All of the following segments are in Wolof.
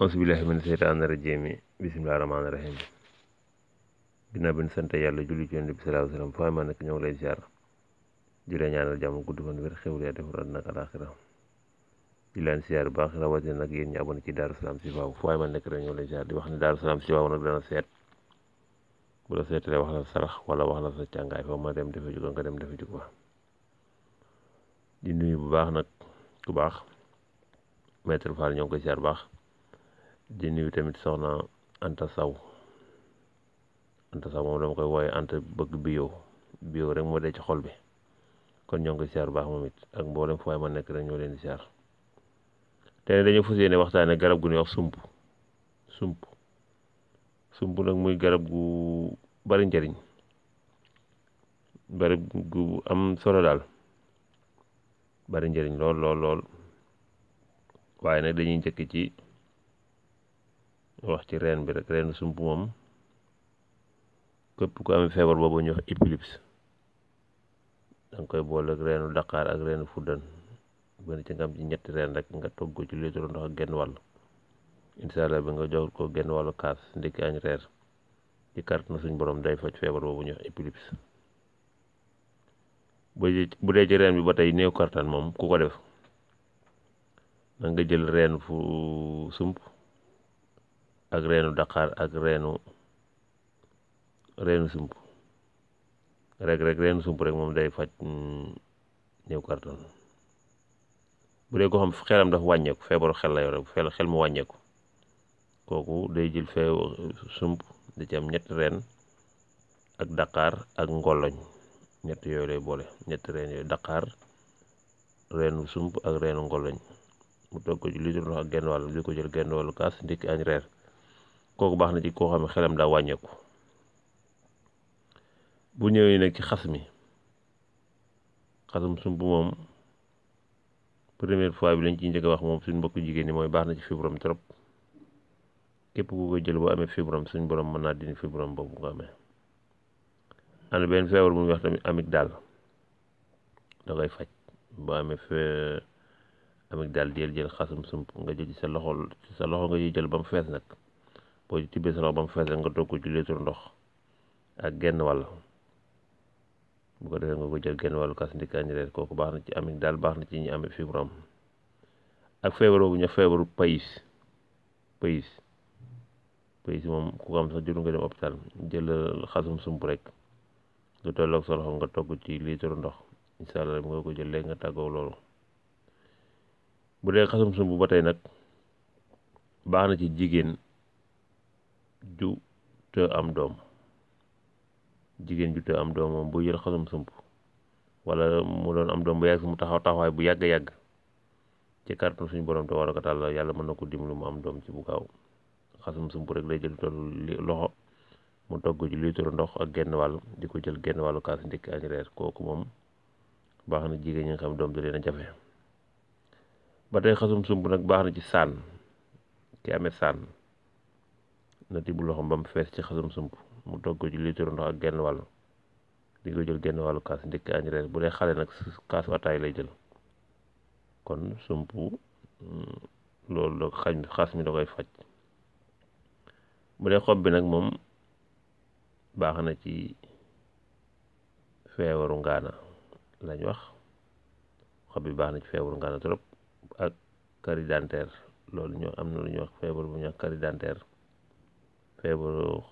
auzubillahi mina seytaani rajiim bismillaahi rahmaani rahiim ginnaaw bi ñu sant yàlla julli ci Yonent bi sallallaahu alayhi wa sallam foo ma nekk ñoo ngi lay ziar di la ñaanal jàmm gudd fan wér xewlu yaa defar àddina ak alaaxira di leen ziar bu baax rawatina nag yéen ñi abonné ci Daaru Salaam si waaw foo ma nekk rek ñoo ngi lay ziar di wax ne Daaru Salaam si waaw nag dana seet bu la seetalee wax la sarax wala wax la sa càngaay foo ma dem defe jugo nga dem defe jugo di nuyu bu baax nag ku baax maître Fall ñoo ngi koy ziar bu baax di nuyu tamit soxna Anta Saw moom dama koy wooye Anta bëgg bio rek moo dee ci xol bi kon ñoo ngi koy ziar bu baax moom it ak mboolem fu waay ma nekk rek ñoo leen di ziar te dañoo fas yéene waxtaane garab gu ñuy wax sump nag muy garab gu bari njëriñ bari gu am solo daal bari njëriñ lool waaye nag dañuy njëkk ci wax ci reen bi rek reenu sump moom képp ku amee feebar boobu ñu wax épilepsie danga koy boole ak reenu daqaar ak reenu fuddan bën ci nga am ci ñetti reen rek nga togg ko ci litre ndox ak genn wàll incha allah bi nga jox ko genn wàllu kaas ndekki añ reer ci kàrt na suñ borom day faj feebar boobu ñu wax épilepsie bu dee ci reen bi ba tey néew kartan moom ku ko def na nga jël reen fu sump ak reenu daqaar ak reenu sump rek reenu sump rek moom day faj néew kartan bu dee ko xam xelam dafa wàññeeku feebaru xel la yore xel mu wàññeeku kooku day jël sump da ci am ñetti reen ak daqaar ak ngoloñ ñett yooyu lay boole ñetti reen yooyu daqaar reenu sump ak reenu ngoloñ mu togg ko ci litre ndox ak genn wàll di ko jël genn wàllu kaas ndékki añ reer kooku baax na ci koo xam ne xelam daa wàññeeku. bu ñëwee nag ci xasum sump moom première fois bi lañ ciy njëkk a wax moom suñ mbokku jigéen ñi mooy baax na ci fibrom trop képp ku koy jël boo amee fibrom suñ borom mën naa dindi fibrom boobu nga amee. am na benn feebar bu ñuy wax tamit amygdale da koy faj boo amee amygdale jël xasum sump nga jël ci sa loxo nga ciy jël ba mu fees nag boo ci tibbee sa loxo ba mu fees rek nga toog ko ci litre ndox ak genn wàll bu ko defee nga ko jël genn wàllu kaas ndikaañ reer kooku baax na ci amygdale baax na ci ñi amee fibrom ak feebar boobu ñu feebaru pays moom ku ko am sax juru nga dem hôpital jël xasum sump rek lu tolloog sa loxo nga togg ci litre ndox incha allah nga ko jël léegi nga tàggoo loolu. bu dee xasum sump ba tey nag baax na ci jigéen ju te am doom moom bu jël xasum sump wala mu doon am doom bu yàgg mu taxawaay bu yàgg ci kàttan suñu borom te war a ko tàll yàlla mën na ko dimbali mu am doom ci bu gaaw xasum sump rek lay jël tollu loxo mu togg ci litre ndox ak genn wàll di ko jël genn wàllu kaas ndékki añ reer kooku moom baax na jigéen ñi nga xam doom da leen a jafe. ba tey xasum sump nag baax na ci saan ki amee saan na tibb loxoom ba mu fees ci xasum sump mu togg ci litre ndox ak genn wàll di ko jël genn wàllu kaas ndékki añ reer bu dee xale nag kaasu ataay lay jël kon sump loolu la xas mi da koy faj. bu dee xob bi nag moom baax na ci feebaru ngaana lañ wax xob bi baax na ci feebaru ngaana trop ak carie dentaire loolu ñoo am na lu ñuy wax feebar bu ñuy wax carie dentaire feebaru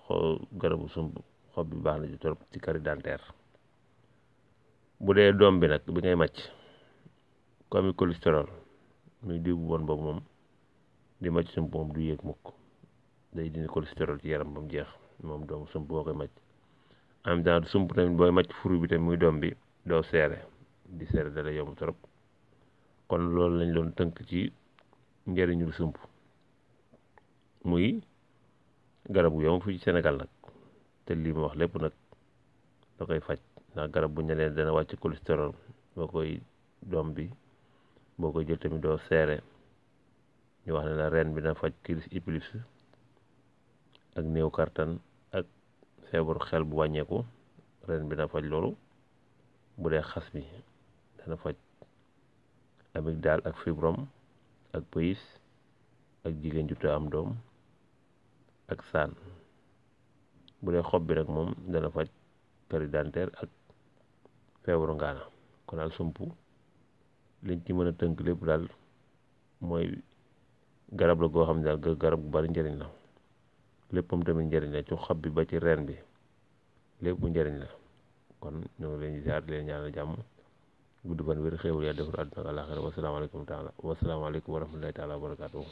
garabu sump xob bi baax na ci trop ci carie dentaire. bu dee doom bi nag bi ngay màcc ku ami cholestérol muy diw bu bon boobu moom di màcc sump moom du yéeg mukk day dindi cholestérol ci yaram ba mu jeex moom doomu sump boo koy màcc. en même temps sump tamit booy màcc furu bi tamit muy doom bi doo seere dala yomb trop kon loolu lañ doon tënk ci njëriñul sump muy garab gu yomb fii ci Sénégal nag te lii ma wax lépp nag da koy faj ndax garab bu ñu leen dana wàcc cholestérol boo koy doom bi boo koy jël tamit doo seere ñu wax ne la reen bi na faj crise épilepsie ak néew kartan ak feebaru xel bu wàññeeku reen bi na faj loolu. bu dee xas bi dana faj amygdale ak fibrom ak pays ak jigéen juta am doom ak saan. bu dee xob bi nag moom dana faj carie dentaire ak feebaru ngaana. kon daal sump liñ ci mën a tënk lépp daal mooy garab la goo xam ne daal garab gu bari njëriñ la, léppam tamit njëriñ la, ci xob bi ba ci reen bi lépp njëriñ la. kon ñoo ngi leen di ziar di leen ñaanal jàmm, gudd fan wér xéewal yaa defar àdduna ak àllaaxira. wasalaamaaleykum wa rahmatullahi taala wa barakaatuhu.